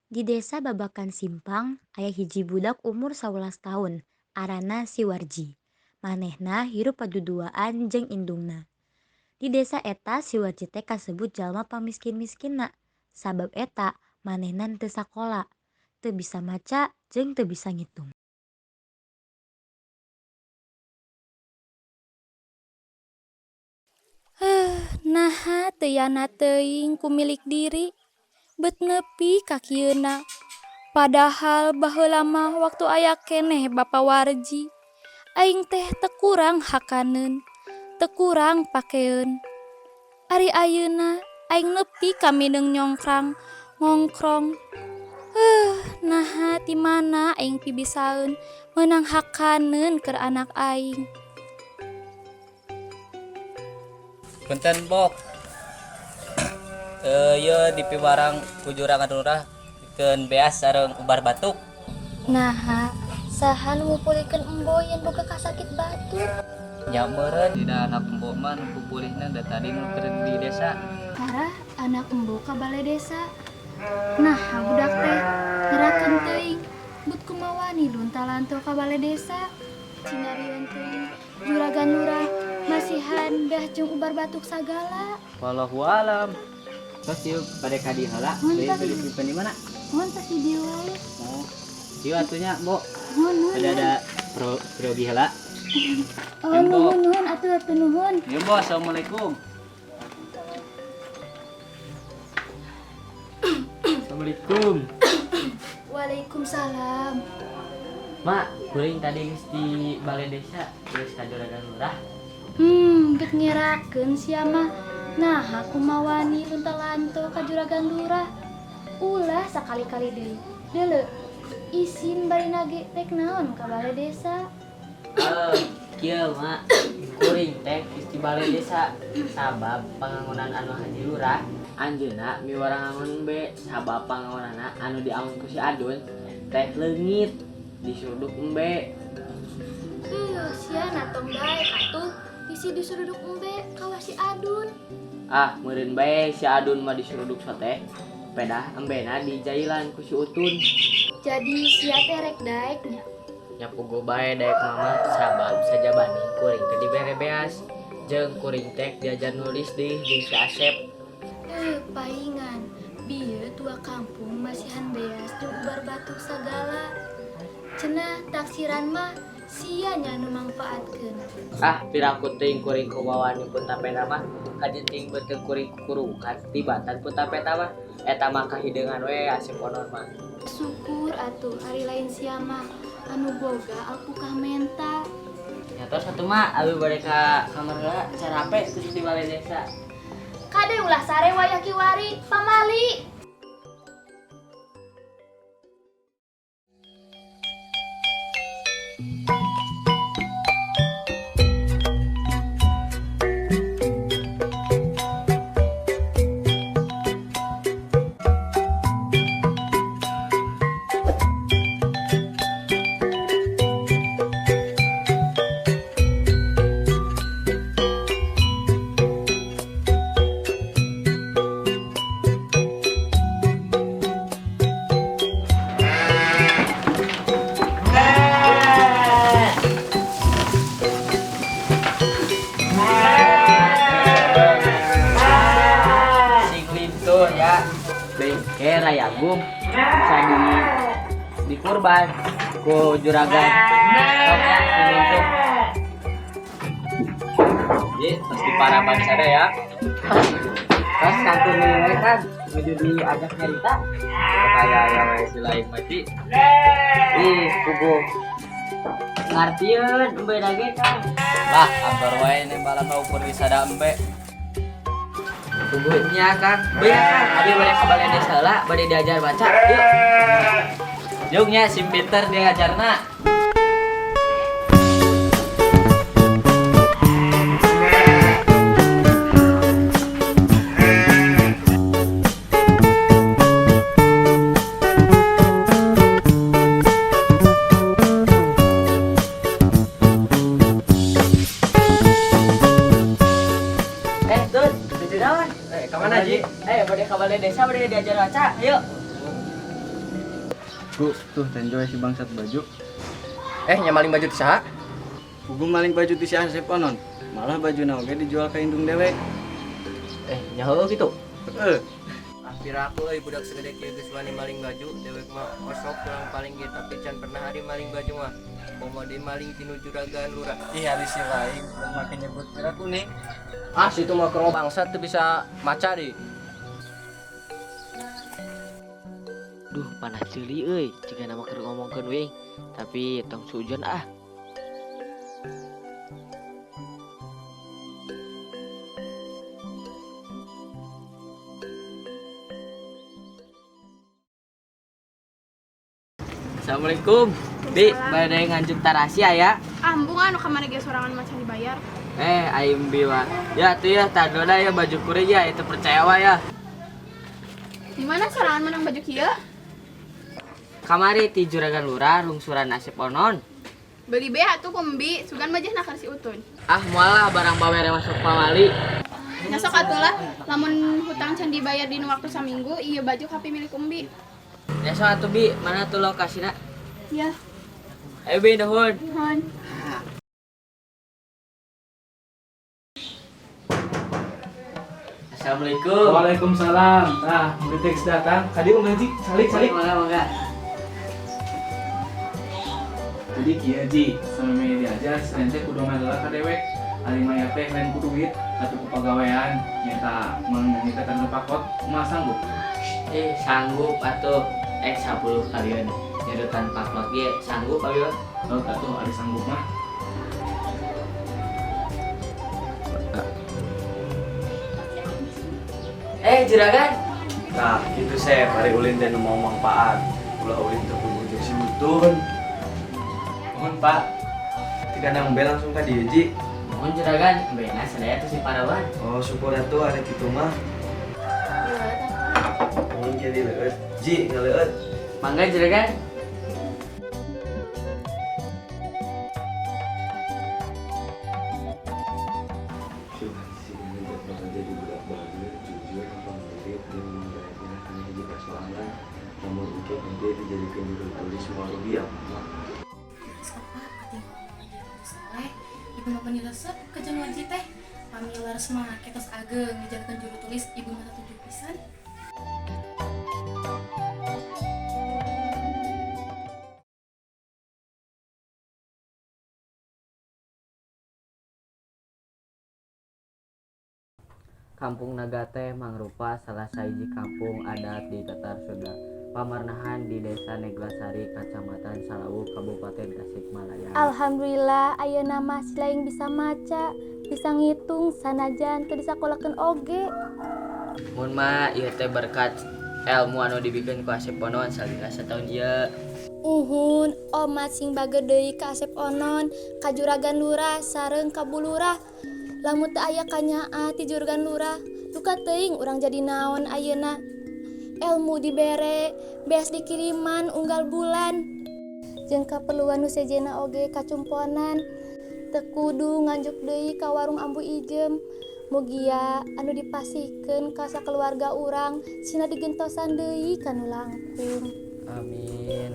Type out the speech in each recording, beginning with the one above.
Di desa Babakan Simpang aya hiji budak umur 11 taun, aranna si Warji. Manehna hirup paduduaan jeung indungna. Di desa eta si Warji teh kasebut jalma pangmiskin-miskinna. Sabab eta manehna teu sakola, teu bisa maca jeung teu bisa ngitung. Naha teu yana teuing ku milik diri, bet nepi ka kieuna. Padahal baheula mah waktu aya keneh Bapa Warji, aing teh teu kurang hakaneun, teu kurang pakeun. Ari ayeuna aing nepi ka mineung nyongkrang ngongkrong. Naha ti mana aing pibisaeun meunang hakaneun keur anak aing. Punten, Bok. Ieu dipiwarang ku juragan lurah pikeun beas sareng ubar batuk. Naha, saha nu mupulihkeun embo yen boga kasakit batuk? Nya meureun dina anak embo mah nu pupulihna da tadi nu keur di desa. Parah anak embo ka bale desa. Naha budak teh ngerakeun teuing but kumawani lunta-lanto ka bale desa. Cinarieun teuing juragan lurah masihan dah jeung ubar batuk sagala. Wallahu alam. Terus ieu bade ka dieu heula, Mun bade tadi. bade simpen di mana? Mun tas di dieu wae. Oh. Ieu atuh nya, Mbok. Nuhun, nuhun. Ada ada pro progi heula. Oh, Ya, Mbok. nuhun, nuhun atuh atuh nuhun. Ieu, Mbok, assalamualaikum. Assalamualaikum. Waalaikumsalam. Mak, kuring tadi geus di balai desa, geus ka juragan lurah. Bet ngerakeun sia mah. Nah, aku mawani lunta-lanto ka juragan lurah. Ulah sakali-kali deui. Deuleu, isin bari nage rek naon ka balai desa. Kieu, Mak, kuring teh geus di balai desa sabab pangangonan anu haji lurah anjeunna miwarang ngangon embe sabab pangangonanna anu diangon ku si Adun teh leungit disuruduk embe. Sia natong daek atuh isi disuruduk embe kawas si Adun. Ah, meureun bae si Adun mah disuruduk sote. Pedah embena dijailan ku si Utun. Jadi sia teh rek daek nya. Nya puguh bae daek mama sabab sajabani kuring teh dibere beas jeung kuring teh diajar nulis deui jeung si Asep. Paingan bieu tua kampung masihan beas jeung ubar batuk sagala. Cenah taksiran mah sia nya nu mangfaatkeun. Ah, piraku teuing kuring kumawani pun tapena mah kajenting beuteung kuring kukurukan tibatan pun tapeta mah eta mah kahideungan we Asep Onor mah. Syukur atuh ari lain sia mah anu boga alpukah menta. Nya tos atuh mah abi bade ka kamar heula carape terus di balai desa. Kade ulah sare wayah kiwari pamali. Sing lintuh ya. Bengke Rayagung bisa di dikurban ku juragan. Sok ya, sing lintuh. Ji, tos di paraban sada ya. Terus kantun we kan nuju diajak nyarita. Kaya aya we si lain mah, Ji. Ih, puguh. Ngartieun embe dage kan. Lah, anggar wae nembalan mah ukur disada embe. Puguh nya Kang. Beuya Kang, abi bade ka balai desa heula, bade diajar baca. Yuk. Jung nya sim pinter diajarna. Dun, nuju naon? Ka mana, Ji? Bade ka balai desa bade diajar baca. Yuk. Ku, tuh tenjoy si bangsat baju. Nya maling baju ti saha? Pugu maling baju ti si Asep onon. Malah baju oge dijual ka indung dewek. Nyaho gitu. Heeh. Piraku euy budak segede kieu geus wani maling baju, dewek mah osok pulang paling ge tapi can pernah ari maling baju mah. Komo deui maling tinu juragan lurah. Ih, ari si lain belum make nyebut piraku nih. Ah, situ mah keur bangsat teu bisa maca deui. Duh, panas ceuli euy, jigana mah keur ngomongkeun wing. Tapi tong sujon ah. Assalamualaikum. Bi, bade nganjuk tarasi aya. Ambung anu kamari ge sorangan macan dibayar. Aing bi mah. Ya tuh ya, tadona ya baju kuring ya, itu percaya wa ya. Di mana sorangan menang baju kieu? Kamari ti juragan lurah lungsuran Asep onon. Beli be atuh ku embi, sugan majehna keur si Utun. Ah, moal lah barang bawere masuk pamali. Nya sok atuh lah, lamun hutang can dibayar dina waktu saminggu, ieu baju kapi milik embi. Ya sok atuh bi, mana tuh lokasina? Ya, Ayo bi nuhun. nuhun. Assalamualaikum. Waalaikumsalam. Nah, murid teks datang. Kadi Om Haji, salik salik. Mangga mangga. Jadi kieu Ji, sama media aja selain teh kudu malah ka dewek. Ari maya teh lain ku duit, tapi ku pagawean. Nyata meunang teh kana pakot, kumaha sanggup? Sanggup atuh. 10 kalian nyedotan paklot ge sanggup abi mah. Oh, atuh ari sanggup mah. Juragan. Nah, gitu Sep, ari ulin teh nu mau manfaat. Ulah ulin teu puguh jeung si Utun. Mohon Pak. Ti kandang be langsung ka dieu Ji. Mohon juragan, bena sadaya tuh si parawan. Oh, syukur atuh ari kitu mah. Mun jadi leueut. Ji, ngaleueut. Mangga juragan. Si bakal jadi budak bager, jujur, gampang mirip, dan menggeraknya karena hiji persoalan. Namun engke ente dijadikan juru tulis mau rugi apa mah. Sok Pak, soleh, ibu mah peni resep ka jeung Warji teh. Pami leres mah ketos ageng dijadikan juru tulis ibu mah satuju pisan. Kampung Naga teh mangrupa salah sahiji kampung adat di Tatar Sunda. Pamarnahan di Desa Neglasari, Kacamatan Salawu, Kabupaten Tasikmalaya. Alhamdulillah ayeuna mah si laing bisa maca, bisa ngitung sanajan teu disakolakeun oge. Mun mah ieu teh berkat ilmu anu dibikeun ku Asep Onon salila sataun ieu. Uhun, omat sing bager deui ka Asep Onon, ka juragan lurah sareng ka Bu Lurah. Lamun teu aya kanyaah ti juragan lurah, duka teuing urang jadi naon ayeuna. Elmu dibere, beas dikiriman unggal bulan. Jeung kaperluan nu sejenna oge kacumponan. Teu kudu nganjuk deui ka warung Ambu Ijem. Mugia anu dipasihkeun ka sakeluarga urang sina digentosan deui kanu langkung. Amin.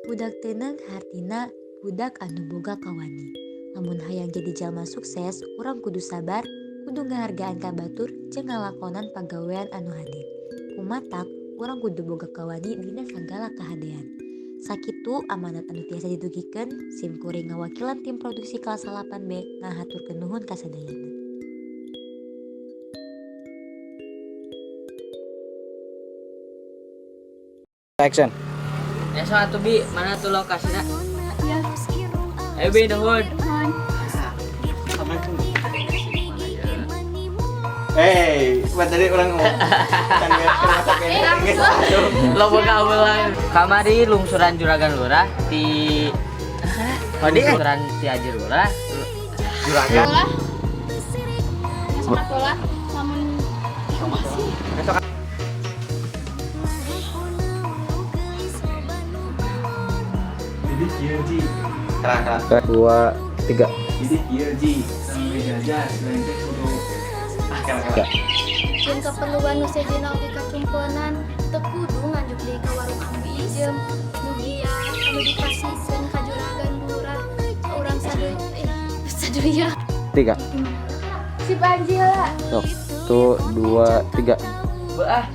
Budak teuneng hartina budak anu boga kawani. Lamun hayang jadi jalma sukses, urang kudu sabar, kudu ngahargaan ka batur jeung ngalakonan pagawean anu hade. Kumatak urang kudu boga kawani dina sagala kahadean. Sakitu amanat anu tiasa didugikeun, sim kuring ngawakilan tim produksi kelas 8B ngahaturkeun nuhun ka sadayana. Action. Ya sok atuh bi, mana tuh lokasina? Ya, Ayo bi nuhun. nuhun. Hey, buat tadi orang ngomong. Kan masak ini. Lo boga ulang. Kamari lungsuran juragan lurah ti Kodi lungsuran ti Haji Lurah. Juragan. Atuh lah. Nya sok atuh lah, lamun Jadi kieu Ji. Kerang, kerang. 2, 3. Jadi kieu Ji, sama media aja selain teh kudu Kela kela. Jeung keperluan nu sejenna oge kacumponan, teu kudu nganjuk deui ka warung Ambu Ijem nu giat anu dipasihkeun ka juragan lurah ka urang saduya, eh, saduya. Tiga. Si Panji lah. Sok. Tuh, dua, tiga. Beah.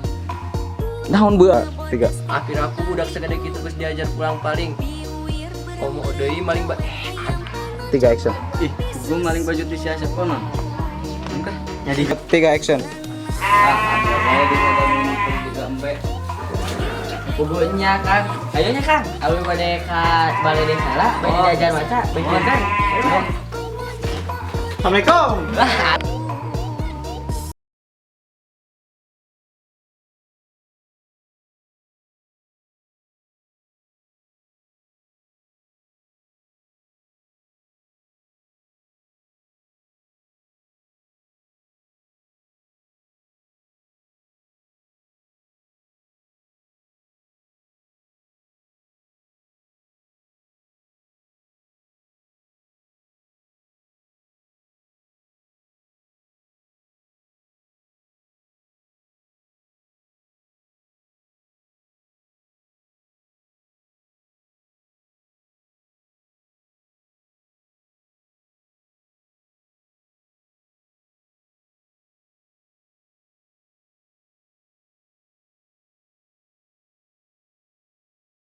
Naon beah? Tiga. Akhir aku budak segede kitu geus diajar pulang paling. Komo deui maling ba Tiga, action. Ih, gua maling baju ti si Asep kono. Engkah. Jadi Tiga, action. Ah, ada bae di dalam juga embe. Pokoknya Kang, ayo nya Kang, abi bade ka balai desa lah, bade diajar maca, bade kan. Assalamualaikum.